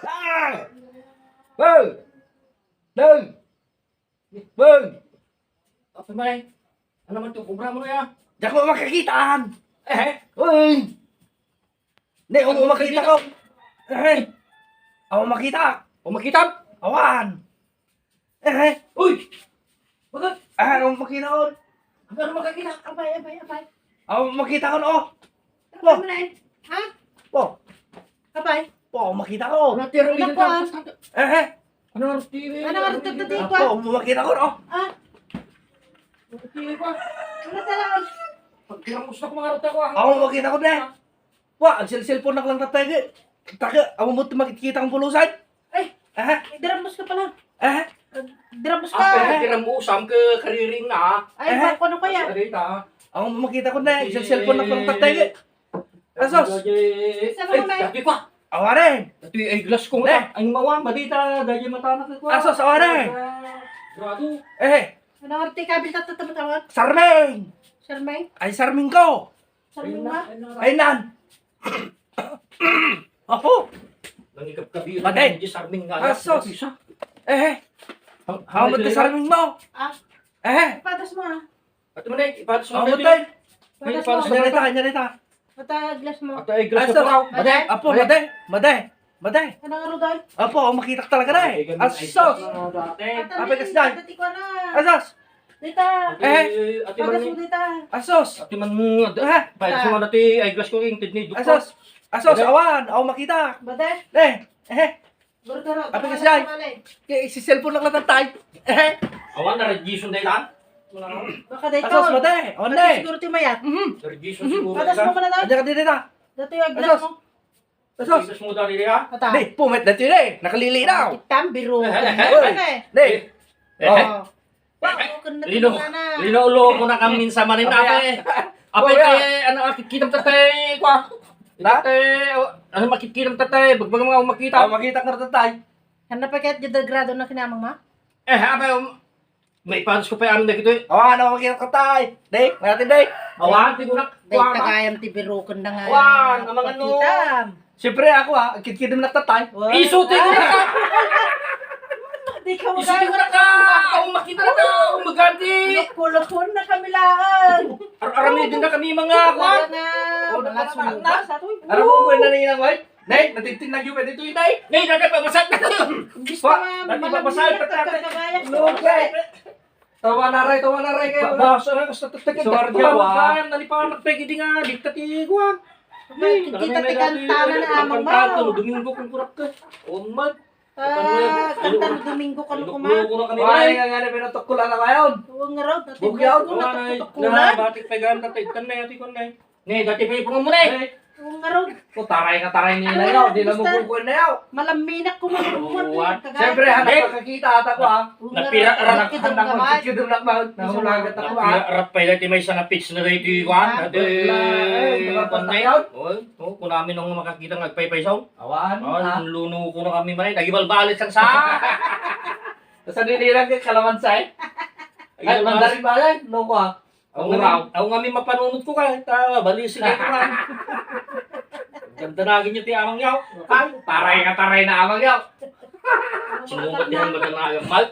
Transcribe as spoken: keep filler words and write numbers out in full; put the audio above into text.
Ah! Bang! Bang! Bang! Apa, May? Ano man to? Kubra mo na ya. Diak mo makakitaan! Eh? Uy! Ne, amo makita ko. Eh. Amo makita. Amo makita? Awan. Eh. Uy! Bakit? Ah, amo makita ko. Ano makakita? Apay, apay, apay. Amo makita ko, oh. Apay mo na eh. Ha? Oh. Apay? Oh, makita ko. Ano, tira, Ano tira, po, ah? tira. Eh. Ano, tira, Ano, tira, tira, tira, tira. Oh, makita ko, oh. Ah. Tira pa. Ano talaga? Pagkirang gusto ko mga rata ko, ah. Amo makita ko, ne. Wa, agsil-cellphone-nak lang tatay, ge. Taga, amo mo ti makikita kong pulusan? Ay, Aha, idirambos ka pala. Aha. Dirambos ka. Apa, Aha. Dirambos, am ka kariring na, ah. Ay, Aha. Bako ano kaya? Arita, ah. Amo makita ko, ne, agsil-cellphone-nak lang tatay, ge. Asos. Ay, Sama mo, Nay. Sabi ko, ah. Awanen. Ito yung eyeglass ko, Ne. Ay, mawa, madita, dahil yung mata na ko, ah. Asos, awanen. Grado. Eh, Ano ang arti kabil tatatama-tama? Sarming. Sarming? Ay, sarming ko. Sarming ba? Ay, nan. Apo. Nangikapkabilan Patay. Ng disarming nga. Asos. Isa. Eh. How, how about the sarming mo? Ah. Eh. Ipatas mo, ah. Ate mo, Nay, ipatas mo. How about time? May ipatas mo. Anyarita, anyarita. Ata glass mo. Ata ay glass Asos. Mo. Made. Apo, made. Made. Made. Made. Anong arugan? Apo, ang makitak talaga na eh. Asos. Ata Apa ni, kas dyan? Ata ti ko na. Asos. Dita. Eh. Ate Patas Mani. Mo dita. Asos. Ate man mo. Ha? Bayad sa mga dati, ay glass ko, yung kidney, doktor. Asos. Asos, Bade. Awan. Awan makita. Bade. Eh. Eh. Gurgurot. Apa kas dyan? Kaya isi-cellphone lang lang tay. Eh. Awan na, Jason, dahil lang. Baka dahil Asos, taon. Mate. Awan Baka na eh. Siguro ti mayat. Mhm. Sir Jason, Mhm. Siguro. Patas mo dahil. Pala na. Ano ka dito na? Dati yung glass Asos. Mo. Asos. Gusto mo dali, ha? Ata. Di, pumet na tiyo, eh. Nakalili na. Kitang biro. Uy. Ano, eh? Di. Eh. Oh. Wow, kung Lino, natin na. Linaulo ko na kami sa manin, Ape. Ape. Ape, Kuya. Te, ano, ah, kitkita mo, tatay, kwa. Na? Tatay, oh, ano, makikita mo, tatay? Bagbag mga makita. Oh, makita ka, tatay. Ano pa kahit degrado na kinamang, ma? Eh, ape, um, May ipanos ko pa yung amin na gito eh. Awan, awan, kita ko tay. Day, may atin, day. Awan, ti kunak. Day, kuwan, tagayam ti biruken na nga. Awan, amang ano. Pakitam. Siyempre, ako, ah, kitkidem na tatay. Wow. Iso, ti kunak ka. Di ka Iso, ti kunak ka. Ang makita na ka, ang maganti. Kulupon na kami lang. Ar-, aramidin na kami, mga kuwan. Wala na. Oh, mga nakakataas, sumuba sa ato, eh. Aram mo, buwan na ninang, wife? Nay, natigting na yung pwede ito, inay. Nay, dati pabasag na ito. Gusto Wa, nga, dati malamig pabasag, na pati ate. Pagkagaya. No, pre. Tawa na, ray, tawa na, ray, kayo. Ba-, basa na, basta tagtagan. Sorry, Tawa wa. Ka, nalipanak, pwede di nga, di ka tiguan. Nay, kita ti kanta na amang ma. Domingo kung kurak ka. Umat. Ah, kanta no Domingo kano kuma. Ay, nga, nga, nga, pinatukkulan na kayo. Oo, nga raw, dati Bugyaw. Bugyaw, Wala na, natutukkulan. Na, batik pa ganda, tay, tan na, ati ko na. Ne, dati pa ipungan mo na eh. Eh. Oo, nga raw. O, taray ka, taray nila yaw. Di lang mo Basta kukuha na yaw. Malaminak ko, malaminak ko, What? Kagaya. Siyempre, hanap Eh. Makakita ata ko, ha? Oo, nga Napira-, raw. Anak, Kidum anak, ka ba? Magkikidum lang ba? Nahulagat ako, ha? Napira-, rap pa ilay ti may isang pitch na dahil ti Kwan. Ah, Dati, wala, eh, mga Kwan na patayon. Oy, oh, kung namin nung makakita ng agpaypaysaw. Awan, Oh, ah. Luno ko na kami, may. Nagibalbalit sang sa. Sa ninilang ka, kalamansa, eh. Ay, Ay, mandarin ba yan? No, ko, ah. Ang Uraw. Ang kami mapanunod ko ka, ta, balisi ka, Kwan. Ganda na agin yung ti amang yaw. Ay, taray ka, taray na amang yaw. Sinukat niya ang magandang agang mal.